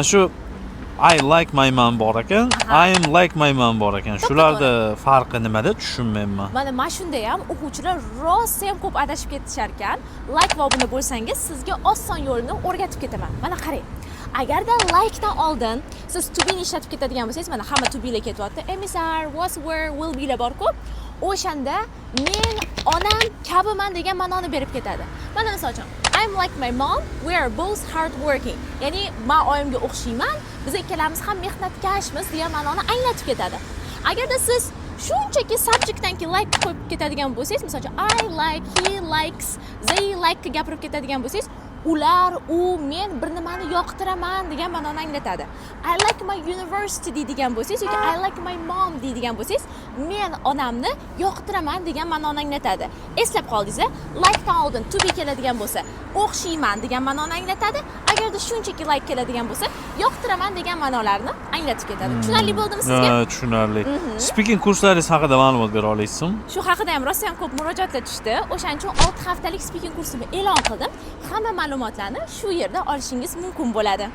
Shu "I like my mom" bor ekan, Aha. "I am like my mom" bor ekan. To'ppa. Shularni farqi nimada, tushunmayman. Mana shunda ham o'quvchilar rosa ham ko'p adashib ketishar ekan. Like bobini bo'lsangiz, sizga oson yo'lini o'rgatib ketaman. Mana qarang, agarda likedan oldin siz to be'ni ishlatib ketadigan bo'lsangiz, mana hamma to be'lar ketyapti, am, is, are, was, were, will be'lar borku, o'shanda men onam kabiman degan ma'noni berib ketadi. Mana misol uchun, "I'm like my mom, we are both hard working", ya'ni man oyimga o'xshayman, biz ikkalamiz ham mehnatkashmiz degan ma'noni anglatib ketadi. Agarda siz shunchaki subjectdan keyin like qo'yib ketadigan bo'lsangiz, misol uchun, I like, he likes, they like gapirib ketadigan bo'lsangiz, ular, u, men bir nimani yoqtiraman degan ma'noni anglatadi. "I like my university" deydigan bo'lsangiz yoki "I like my mom" deydigan bo'lsangiz, men onamni yoqtiraman degan ma'noni anglatadi. Eslab qoldingiz a? Likedan oldin to be keladigan bo'lsa, o'xshayman degan ma'noni anglatadi. Agarda shunchaki like keladigan bo'lsa, yoqtiraman degan ma'nolarni anglatib ketadi. Tushunarli bo'ldimi sizga? Ha, tushunarli. Speaking kurslaringiz haqida ma'lumot bera olasizmi? Shu haqida ham rosa ham ko'p murojaatlar tushdi. O'shaning uchun 6 haftalik speaking kursimni e'lon qildim. Hamma ma'lumotlarni shu yerda olishingiz mumkin bo'ladi.